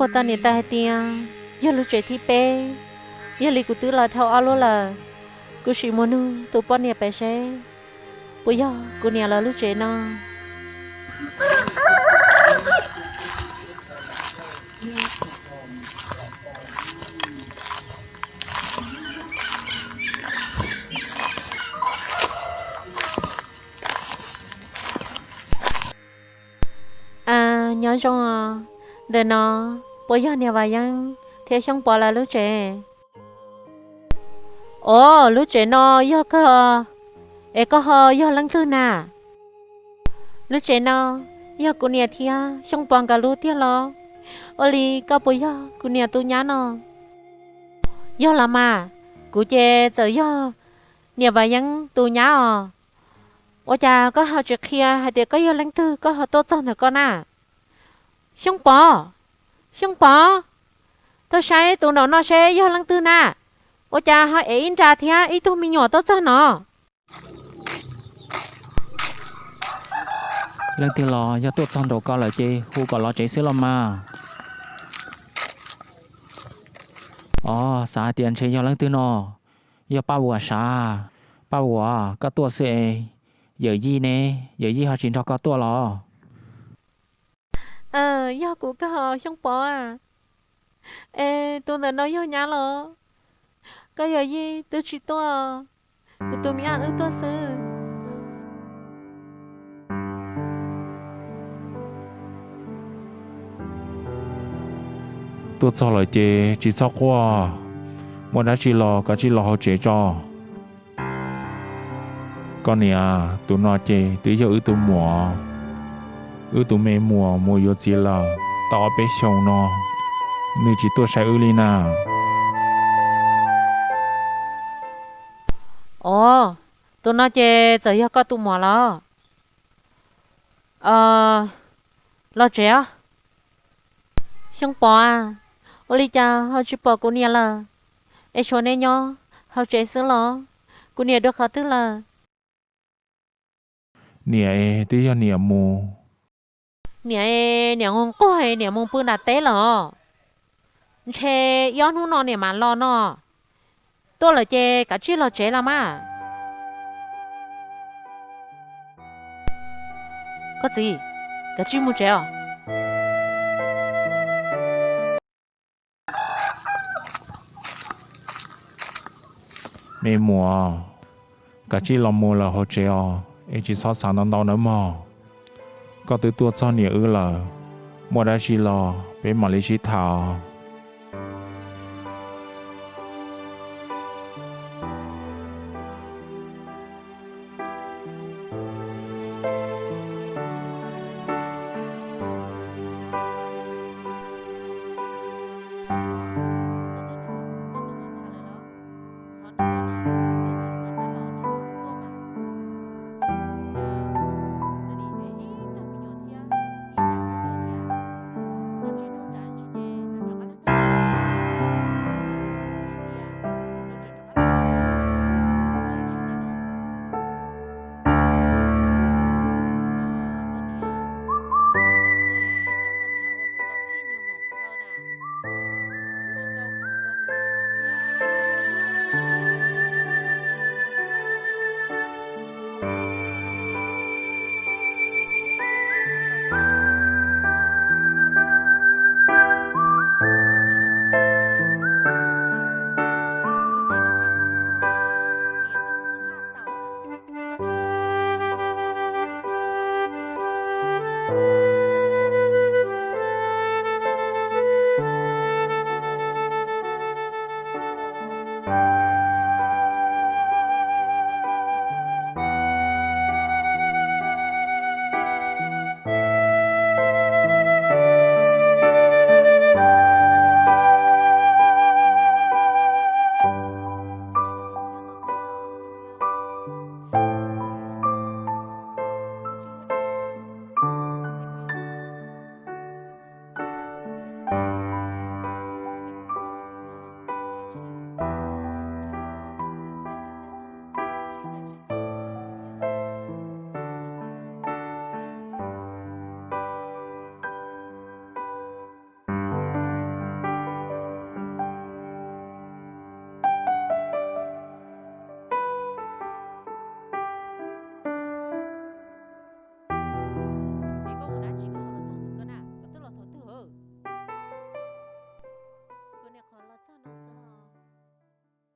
Tau niam tais hais tias yog lub tsev thib peb, yog li kuv twb los dhau ob lub lawm. Kuv sim mus nug tus poj niam pem seb puas yog kuv niam lawv lub tsev no. Nyob zoo, ntawm no puas yog niam Vam Yeeb thiab Xyooj Pov lawv lub tsev? Os, lub tsev no yog kawg, es koj ho yog leej twg na? Lub tsev no yog kuv niam thiab Xyooj Pov nkawd lub tiag los? Ua li koj puas yog kuv niam tus nyab no? Yog los mas, kuv ces txawm yog niam Vam Yeeb tus nyab os. Ua cas koj ho tsis qhia hais tias koj yog leej twg koj ho tuaj txog ntawm koj na? Xyooj Pov, Xyooj Pov, tuaj saib tus nraum no seb yog leej twg na. Ua cas ho ev ib nra thiab ib tug me nyuam tuaj txog no? Leej twg los yog tuaj txog nraum ko lawm ces hu kom los tsev xwb los mas. Os, xav hais tias ntshe yog leej twg no. Yog Paj Vuam sav? Paj Vuam, koj tuaj xwb es yawm yij ne? Yawm yij ho tsis nrog koj tuaj los? Yog kuv kawg Xyooj Pov. Es tus ntawm no yog nyab los? Koj yawm yij twb tsis tuaj, kuv tus me ab wb tuaj xwb. Tuaj txog lawm ces tsis txhob quaj, muaj dab tsi los kav tsij los hauv tsev tso. Koj niam, tus no ces twb yog wb tus muam, wb tus me muam mus yuav txiv lawm tau ob peb xyoos no, nws tsis tuaj saib wb li na. Os, tus no ces txawm yog koj tus muam los? Los tsev os. Xyooj Pov, ua li cas ho tsis pom kuv niam lawm? Es tshuav nej nyob hauv tsev xwb los? Kuv niam dua qhov twg lawm? Niam es twb yog niam mus. Niam es niam nquag nquag es niam mus pw nram teb lawm. Ntshe ib ob hnub no niam mam los no. Tuaj lawm ces kav tsij los tsev los mas. Koj txiv, kav tsij mus tsev os. Me muam, kav tsij los mus lawm hauv tsev os, es tsis txhob xav ntau ntau nawb mog. Koj twb tuaj txog niam wb lawm, muaj dab tsi los peb mam li sib tham os.